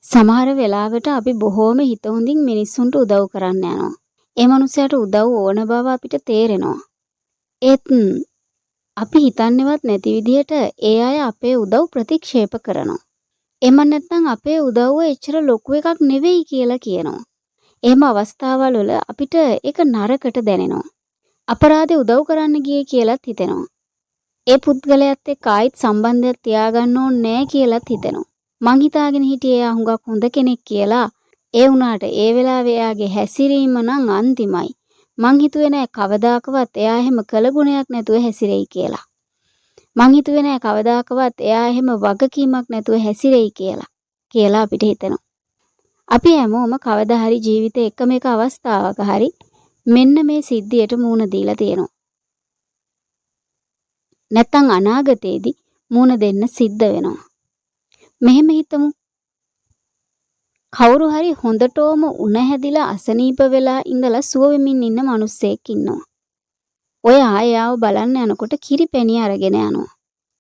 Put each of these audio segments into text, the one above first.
සමහර වෙලාවට අපි බොහෝම හිත හොඳින් මිනිස්සුන්ට උදව් කරන්න යනවා. ඒ මනුස්සයාට උදව් ඕන බව අපිට තේරෙනවා. ඒත් අපි හිතන්නේවත් නැති විදිහට ඒ අය අපේ උදව් ප්‍රතික්ෂේප කරනවා. එහෙම නැත්නම් අපේ උදව්ව එච්චර ලොකු එකක් නෙවෙයි කියලා කියනවා. එහෙම අවස්ථාවල් වල අපිට ඒක නරකට දැනෙනවා. අපරාධේ උදව් කරන්න ගියේ කියලත් හිතෙනවා. ඒ පුද්ගලයාත් එක්ක ආයිත් සම්බන්ධයක් තියාගන්න ඕනේ නෑ කියලත් හිතෙනවා. මං හිතාගෙන හිටියේ එයා හුඟක් හොඳ කෙනෙක් කියලා. ඒ වුණාට ඒ වෙලාවේ එයාගේ හැසිරීම නම් අන්තිමයි. මං හිතුවේ නෑ කවදාකවත් එයා එහෙම කළගුණයක් නැතුව හැසිරෙයි කියලා. මං හිතුවේ නෑ කවදාකවත් එයා එහෙම වගකීමක් නැතුව හැසිරෙයි කියලා කියලා අපිට හිතෙනවා. අපි හැමෝම කවදා හරි ජීවිතේ එකම එක අවස්ථාවක හරි මෙන්න මේ සිද්ධියට මූණ දීලා තියෙනවා. නැත්තම් අනාගතේදී මූණ දෙන්න සිද්ධ වෙනවා. මෙහෙම හිතමු. කවුරු හරි හොඳටම උණ හැදිලා අසනීප වෙලා ඉඳලා සුව වෙමින් ඉන්න මිනිස්සෙක් ඉන්නවා. ඔයා එයාව බලන්න යනකොට කිරිපැණි අරගෙන යනවා.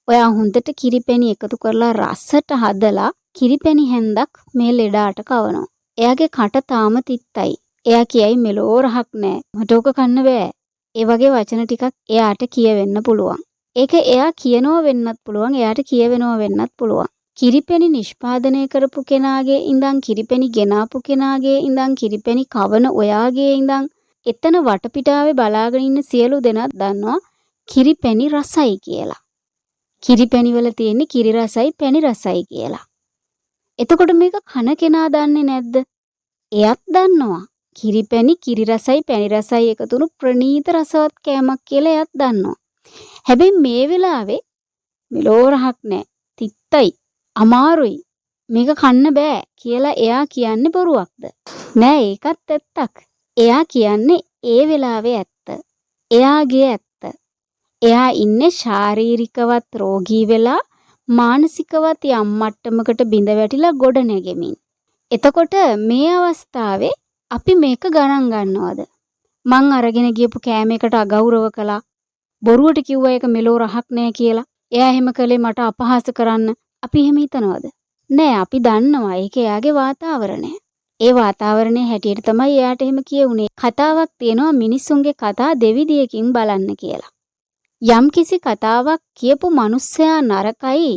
ඔයා හොඳට කිරිපැණි එකතු කරලා රසට හදලා කිරිපැණි හැන්දක් මේ ලෙඩාට කවනවා. එයාගේ කට තාම තිත්තයි. එයා කියයි මෙලෝ රහක් නෑ. මට ඕක කන්න බෑ. ඒ වගේ වචන ටිකක් එයාට කියවෙන්න පුළුවන්. ඒක එයා කියනව වෙන්නත් පුළුවන්, එයාට කියවෙනව වෙන්නත් පුළුවන්. කිරිපැණි නිෂ්පාදනය කරපු කෙනාගේ ඉඳන්, කිරිපැණි ගෙනාපු කෙනාගේ ඉඳන්, කිරිපැණි කවන ඔයාගේ ඉඳන්, එතන වටපිටාවේ බලාගෙන ඉන්න සියලු දෙනා දන්නවා කිරිපැණි රසයි කියලා. කිරිපැණි වල තියෙන්නේ කිරි රසයි පැණි රසයි කියලා. එතකොට මේක කන කෙනා දන්නේ නැද්ද? එයත් දන්නවා. කිරිපැණි කිරි රසයි පැණි රසයි එකතු වුණු ප්‍රණීත රසවත් කෑමක් කියලා එයත් දන්නවා. හැබැයි මේ වෙලාවේ මෙලෝ රහක් නෑ, තිත්තයි, අමාරුයි, මේක කන්න බෑ කියලා එයා කියන්නේ බොරුවක්ද? නෑ, ඒකත් ඇත්තක්. එයා කියන්නේ ඒ වෙලාවේ ඇත්ත. එයාගේ ඇත්ත. එයා ඉන්නේ ශාරීරිකවත් රෝගී වෙලා මානසිකවත් යම් මට්ටමකට බිඳ වැටිලා ගොඩ නැගෙමින්. එතකොට මේ අවස්ථාවේ අපි මේක ගණන් ගන්නවද? මං අරගෙන ගියපු කෑම එකට අගෞරව කළා. බොරුවට කිව්වා ඒක මෙලෝ රහක් නෑ කියලා. එයා එහෙම කළේ මට අපහාස කරන්න. අපි එහෙම හිතනවද? නෑ, අපි දන්නවා ඒක එයාගේ වාතාවරණය. ඒ වාතාවරණයේ හැටියට තමයි එයාට එහෙම කියුනේ. කතාවක් තියෙනවා මිනිස්සුන්ගේ කතා දෙවිදියකින් බලන්න කියලා. යම්කිසි කතාවක් කියපු මනුස්සයා නරකයි,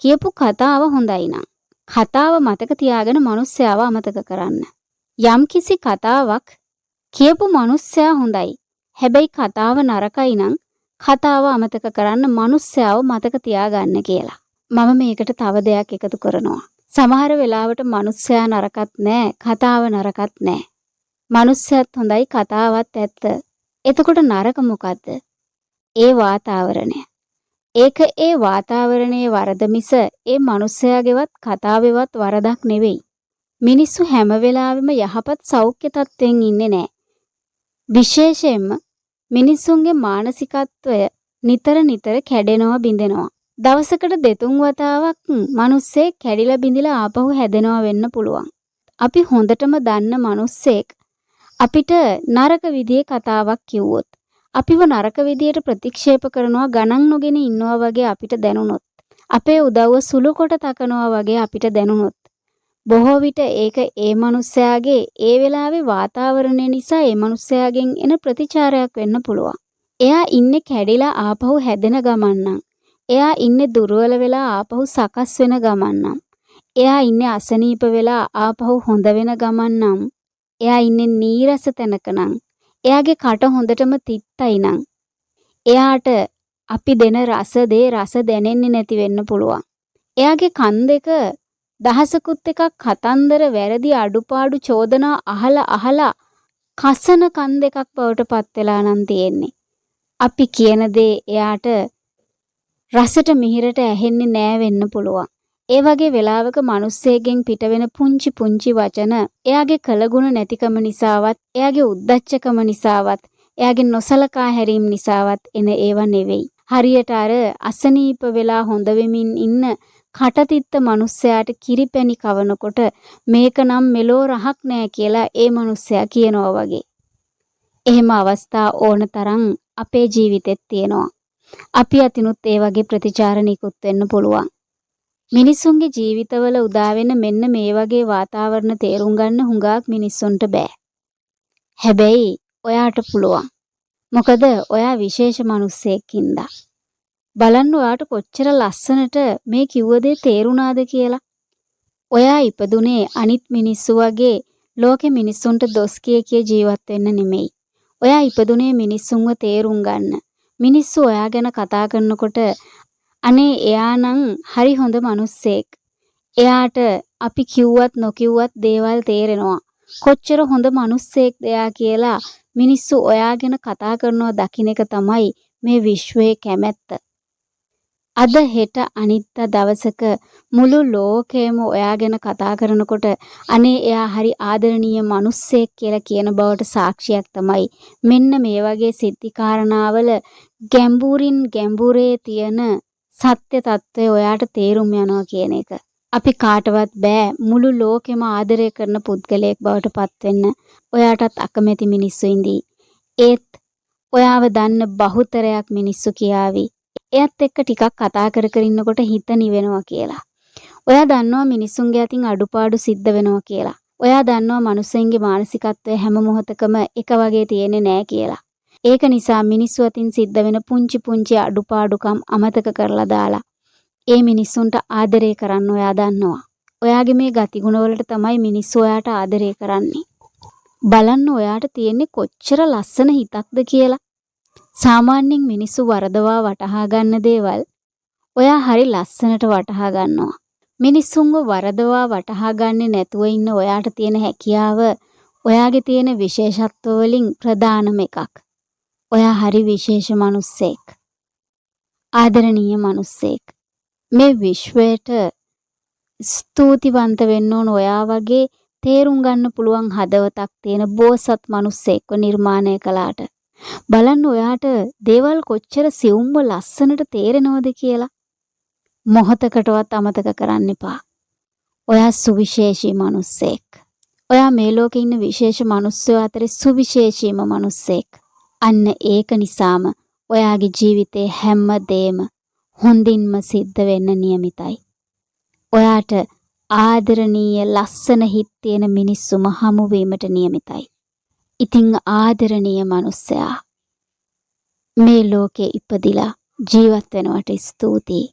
කියපු කතාව හොඳයි නම් කතාව මතක තියාගෙන මනුස්සයාව අමතක කරන්න. යම්කිසි කතාවක් කියපු මනුස්සයා හොඳයි, හැබැයි කතාව නරකයි නම් කතාව අමතක කරන්න, මනුස්සයාව මතක තියාගන්න කියලා. මම මේකට තව දෙයක් එකතු කරනවා. සමහර වෙලාවට මනුස්සයා නරකත් නෑ, කතාව නරකත් නෑ. මනුස්සයත් හොඳයි, කතාවත් ඇත්ත. එතකොට නරක මොකද්ද? ඒ වාතාවරණය. ඒක ඒ වාතාවරණයේ වරද මිස ඒ මනුස්සයාගේවත් කතාවේවත් වරදක් නෙවෙයි. මිනිස්සු හැම වෙලාවෙම යහපත් සෞඛ්‍ය තත්ත්වයෙන් ඉන්නේ නෑ. විශේෂයෙන්ම මිනිස්සුන්ගේ මානසිකත්වය නිතර නිතර කැඩෙනවා, බිඳෙනවා. දවසකට දෙතුන් වතාවක් මනුස්සයෙක් කැඩිලා බිඳිලා ආපහු හැදෙනවා වෙන්න පුළුවන්. අපි හොඳටම දන්න මනුස්සයෙක් අපිට නරක විදිහේ කතාවක් කිව්වොත්, අපිව නරක විදියට ප්‍රතික්ෂේප කරනවා, ගණන් නොගෙන ඉන්නවා වගේ අපිට දැනුනොත්, අපේ උදව්ව සුළු කොට තකනවා වගේ අපිට දැනුනොත්, බොහෝ විට ඒක ඒ මනුස්සයාගේ ඒ වෙලාවේ වාතාවරණය නිසා ඒ මනුස්සයාගෙන් එන ප්‍රතිචාරයක් වෙන්න පුළුවන්. එයා ඉන්නේ කැඩිලා ආපහු හැදෙන ගමන් නම්, එයා ඉන්නේ දුර්වල වෙලා ආපහු සකස් වෙන ගමන් නම්, එයා ඉන්නේ අසනීප වෙලා ආපහු හොඳ වෙන ගමන් නම්, එයා ඉන්නේ නීරස තැනක නම්, එයාගේ කට හොඳටම තිත්තයි නම්, එයාට අපි දෙන රස දේ රස දැනෙන්නේ නැති වෙන්න පුළුවන්. එයාගේ කන් දෙක දහසකුත් එකක් කතන්දර, වැරදි, අඩුපාඩු, චෝදනා අහලා අහලා කසන කන් දෙකක් බවට පත් වෙලා නම් තියෙන්නේ. අපි කියන දේ එයාට රසට මිහිරට ඇහෙන්නේ නෑ වෙන්න පුළුවන්. ඒ වගේ වෙලාවක මිනිස්සෙක්ගෙන් පිට වෙන පුංචි පුංචි වචන එයාගේ කළගුණ නැතිකම නිසාවත්, එයාගේ උද්දච්චකම නිසාවත්, එයාගේ නොසලකා හැරීම නිසාවත් එන ඒවා නෙවෙයි. හරියට අර අසනීප වෙලා හොඳ වෙමින් ඉන්න කටතිත්ත මනුස්සයාට කිරිපැණි කවනකොට මේක නම් මෙලෝ රහක් නෑ කියලා ඒ මනුස්සයා කියනවා වගේ. එහෙම අවස්ථා ඕන තරම් අපේ ජීවිතෙත් තියෙනවා. අපි අතිනුත් ඒ වගේ ප්‍රතිචාර නිකුත් වෙන්න පුළුවන්. මිනිස්සුන්ගේ ජීවිතවල උදා වෙන මෙන්න මේ වගේ වාතාවරණ තේරුම් ගන්න හුඟක් මිනිස්සුන්ට බෑ. හැබැයි ඔයාට පුළුවන්. මොකද ඔයා විශේෂ මිනිස්සෙක් හින්දා. බලන්න ඔයාට කොච්චර ලස්සනට මේ කිව්ව දේ තේරුණාද කියලා. ඔයා ඉපදුනේ අනිත් මිනිස්සු වගේ ලෝකෙ මිනිස්සුන්ට දොස් කිය කිය ජීවත් වෙන්න නෙමෙයි. ඔයා ඉපදුනේ මිනිස්සුන්ව තේරුම් ගන්න. මිනිස්සු ඔයා ගැන කතා කරනකොට අනේ එයා නම් හරි හොඳ මනුස්සයෙක්. එයාට අපි කිව්වත් නොකිව්වත් දේවල් තේරෙනවා. කොච්චර හොඳ මනුස්සයෙක්ද එයා කියලා මිනිස්සු ඔයා ගැන කතා කරනවා දකින එක තමයි මේ විශ්වයේ කැමැත්ත. අද හෙට අනිද්දා දවසක මුළු ලෝකයම ඔයා ගැන කතා කරනකොට අනේ එයා හරි ආදරණීය මනුස්සයෙක් කියලා කියන බවට සාක්ෂියක් තමයි මෙන්න මේ වගේ සිද්ධි කාරණාවල ගැඹුරින් ගැඹුරේ තියෙන සත්‍ය තත්ත්වය ඔයාට තේරුම් යනවා කියන එක. අපි කාටවත් බෑ මුළු ලෝකෙම ආදරය කරන පුද්ගලයෙක් බවට පත් වෙන්න. ඔයාටත් අකමැති මිනිස්සු ඉඳී. ඒත් ඔයාව දන්න බහුතරයක් මිනිස්සු කියාවි. එයත් එක්ක ටිකක් කතා කර කර ඉන්නකොට හිත නිවෙනවා කියලා. ඔයා දන්නවා මිනිස්සුන්ගේ අතින් අඩුපාඩු සිද්ධ වෙනවා කියලා. ඔයා දන්නවා මනුස්සයින්ගේ මානසිකත්වය හැම මොහොතකම එක වගේ තියෙන්නේ නෑ කියලා. ඒක නිසා මිනිස්සු අතින් සිද්ධ වෙන පුංචි පුංචි අඩුපාඩුකම් අමතක කරලා දාලා ඒ මිනිස්සුන්ට ආදරය කරන්න ඔයා දන්නවා. ඔයාගේ මේ ගතිගුණ වලට තමයි මිනිස්සු ඔයාට ආදරය කරන්නේ. බලන්න ඔයාට තියෙන්නේ කොච්චර ලස්සන හිතක්ද කියලා. සාමාන්‍යයෙන් මිනිස්සු වරදවා වටහා ගන්න දේවල් ඔයා හරි ලස්සනට වටහා ගන්නවා. මිනිස්සුන්ව වරදවා වටහා ගන්නේ නැතුව ඉන්න ඔයාට තියෙන හැකියාව ඔයාගේ තියෙන විශේෂත්ව වලින් ප්‍රධානම එකක්. ඔයා හරි විශේෂ මනුස්සයෙක්. ආදරණීය මනුස්සයෙක්. මේ විශ්වයට ස්තුතිවන්ත වෙන්න ඕන ඔයා වගේ තේරුම් ගන්න පුළුවන් හදවතක් තියෙන බෝසත් මනුස්සයෙක්ව නිර්මාණය කළාට. බලන්න ඔයාට දේවල් කොච්චර සියුම්ව ලස්සනට තේරෙනවද කියලා. මොහොතකටවත් අමතක කරන්න එපා. ඔයා සුවිශේෂී මනුස්සයෙක්. ඔයා මේ ලෝකේ ඉන්න විශේෂ මනුස්සයෝ අතරේ සුවිශේෂීම මනුස්සයෙක්. අන්න ඒක නිසාම ඔයාගේ ජීවිතේ හැම දේම හොඳින්ම සිද්ධ වෙන්න නියමිතයි. ඔයාට ආදරණීය ලස්සන හිත් තියෙන මිනිස්සුම හමු වීමට නියමිතයි. ඉතින් ආදරණීය මනුස්සයා, මේ ලෝකේ ඉපදිලා ජීවත් වෙනවට ස්තුතියි.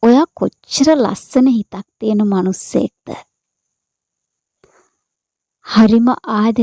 ඔයා කොච්චර ලස්සන හිතක් තියෙන මනුස්සයෙක්ද? හරිම ආදරේ.